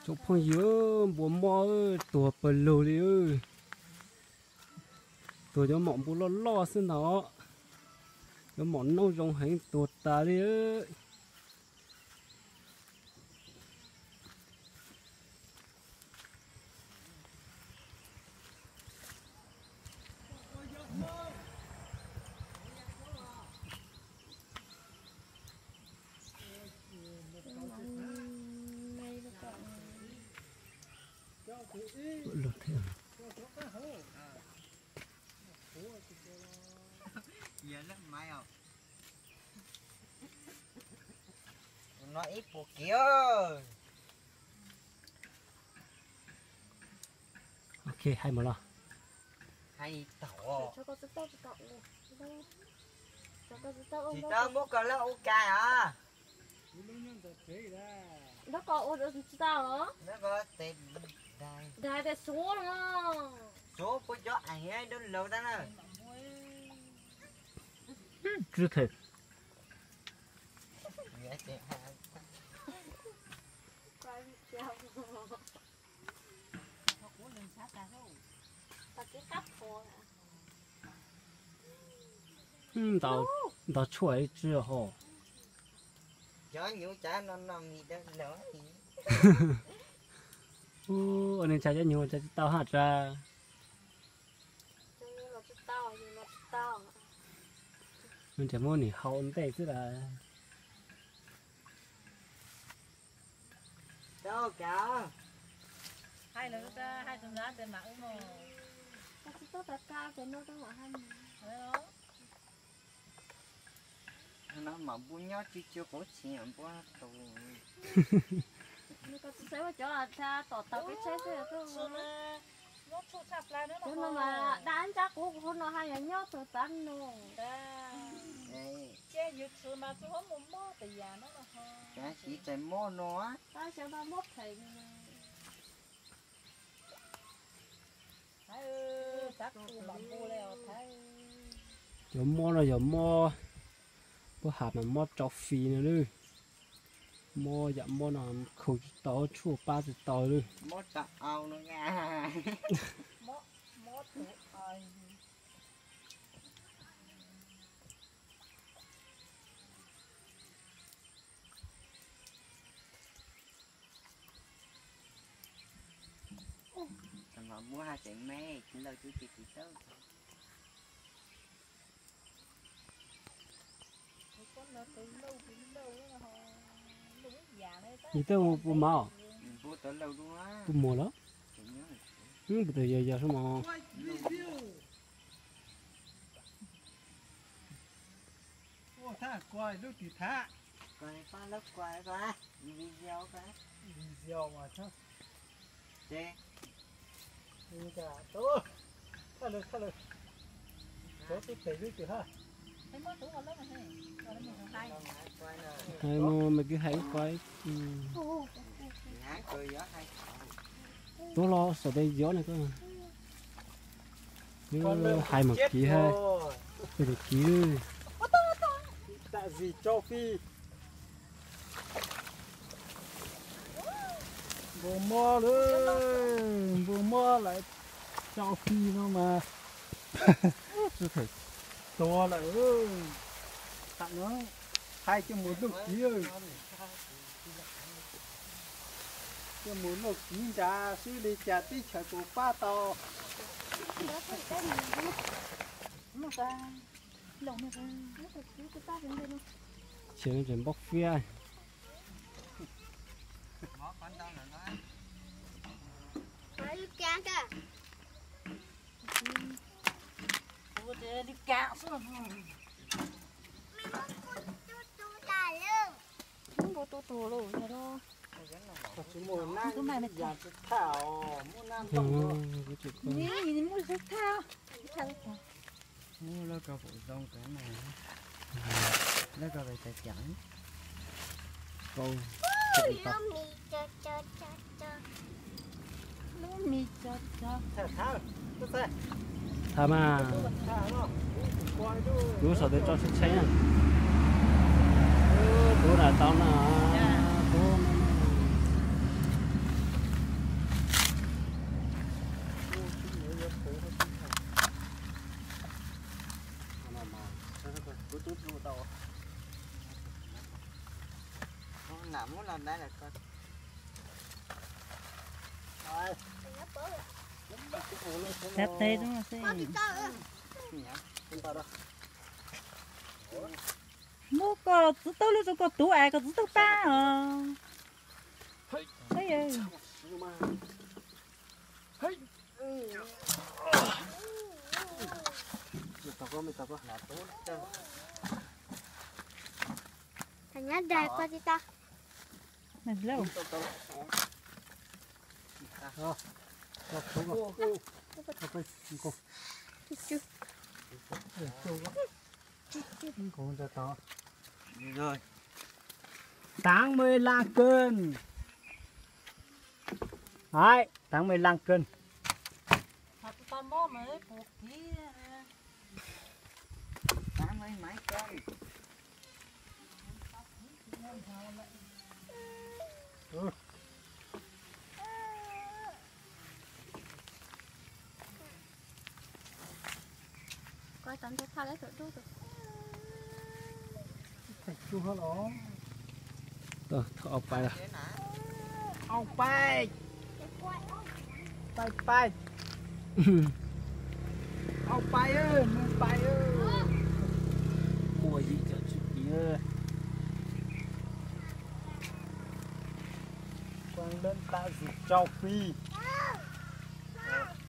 Tsoom phooj ywg, npua mob tuag pawg lug li. Tuag cov maum npua loj loj xwb ntag, cov maum noob zoo heev tuag tas li. No ib puas kiv. Ok, hais mus los. Hais tau. Tsis tau muab koj lawv ua kai os. Nrog koj ua tsis tau los? Nrog koj tes dai tes suav no. Suav puas cov eem dab laug tab na. Tsw them. Ntaus tshuaj ib tsig hos. Cov nyuj cas no no mis dab laug. Ua neej tsa cov nyuj cas tsis tau haj tsa. Nws tseem muab nws haus ntej xwb las. No mas npua nyob tsis cuag kuv txiv npua tus. Nws ko tsis xaiv ua cov tha tom tau peb tshaib xwb. Cov no mas dab ntsa kuv kuv no haj yam nyob txog tav no. Ces yus txwv mas txog mus mob tas yam no. Siv txais mob no. Tab xyov tau mob phem. Cov mob no yog mob, puab has mas mob tsau fis no lawm. Mob yam mob no khaws tsis tau, tshuaj pab tsis tau lawm. Muab hais tseem me, tsis laug tsis tsis tsis tau. Yog tej puas mas, puas muag los, puas tus yog yog sub mos. Hais mus mas kwv hais ib qho, tuaj los saum tes yov no koj. Hais mus kiv hais, tus kiv. Npua mob lawm, npua mob lawm, tsau fis no mas. Tuag lawm. Tam no hais coj mus luaj kiv, coj mus luaj kiv nrad seb li cas teb chaws puas pab tau. Ces npaum fiab. Muab npua tu tuag lauj, yog los. Tsis muaj nab yas tsis thaj os, muab nab ntoo. Muab lawv koj pum zoo kawg na, lawv koj ves tas ceev. Kau, lub mis co co. Thaj thaj, tub txaij. Tha mas, tub saum twg tso tshee tshee na. Tub na tau na, tub. Cab tes xwb. Muab koj txiv taub lub rau koj tub es koj txiv taub pab os. Thaum nyab dag koj tsis tau. Tám mươi lăm cân. Đấy, tám mươi lăm cân. Tám mươi mấy cân. Ko tau nrhiav phaj lawm tus dub tus. Thov au pais lawm. Au pais. Pais pais. Au pais, mus pais. Ua ib co tsis kiv. Quang Lân tạo dựng châu Phi.